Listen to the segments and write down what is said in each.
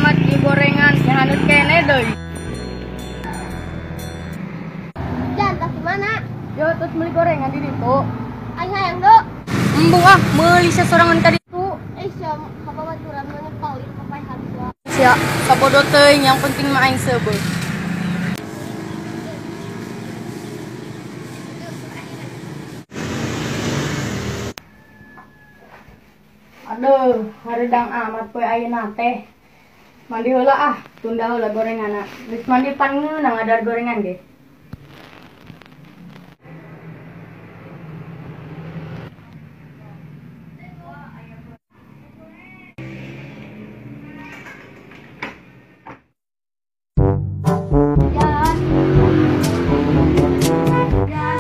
amat ieu gorengan, nyahanut kene deui. Jan, tas mana? Yo, terus beli gorengan di ditu. Aing hayang do. Embung ah, meuli sasorangan ka ditu. Eh, sia kababaturan mah nyepelit papaehan sia. Sia, sabodo teuing yang penting mah aing seubeuh. Aduh, hareudang amat poe ayeuna teh. Mandi heula ah, tunda heula gorenganna. Geus mandi pan ngeunang ngadar gorengan ge. Jan. Jan.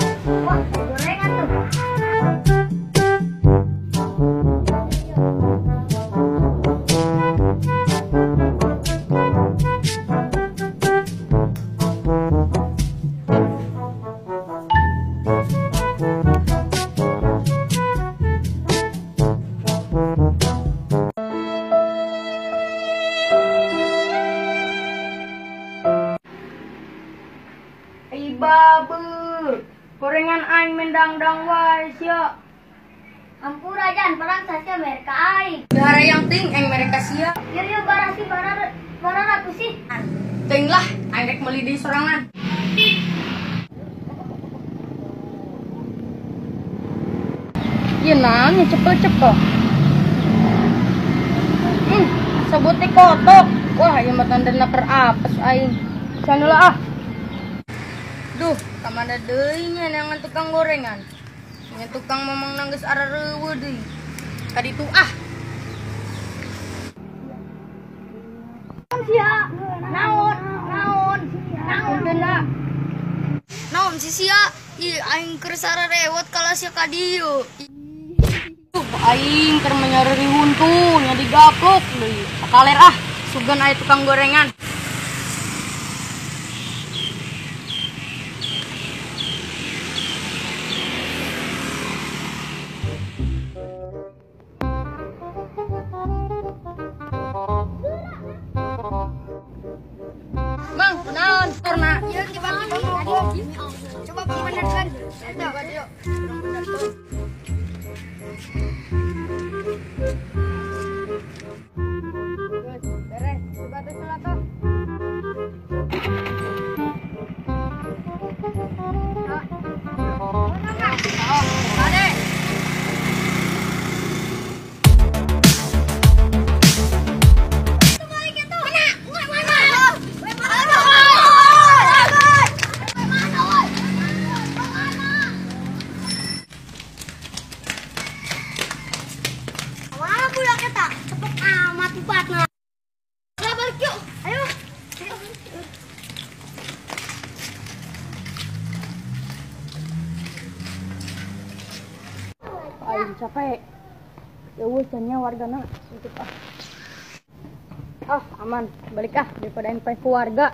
Wah, gorengan tuh. Ai babe, gorengan aing mendangdang wae sia. Ampura Jan, perang sasia mereka aing. Harayang ting aing mereka sia. Ieu ieu barasi bara bararatus sih. Teuing lah, aing rek meuli deui sorangan. Ieu naon cepel-cepel. Sabutik kotok. Wah, ieu mah tandana keur apes aing. Sana ah. Duh, kamana deui nya neangan tukang gorengan. Nya tukang mamang nanggeus arareuweuh deui. Ka ditu ah. Sia, naon, naon, naon Teu Naon si sia? Ih, aing keur sararewot kalah sia ka dieu. Duh, aing keur menyareri huntu nya digaplok deui. Sakaler ah, sugan aya tukang gorengan. Mang, naon torna? Ieu coba coba pembenerkeun. Coba yuk. Beres, coba teh selata. Ade. Mana budak eta? Cepet amat tempatna. Lah balik yuk. Ayo. Aing capek. Ya weuh nya wargana untuk ah. Ah, aman. Balik ah daripada aing paeh ku warga.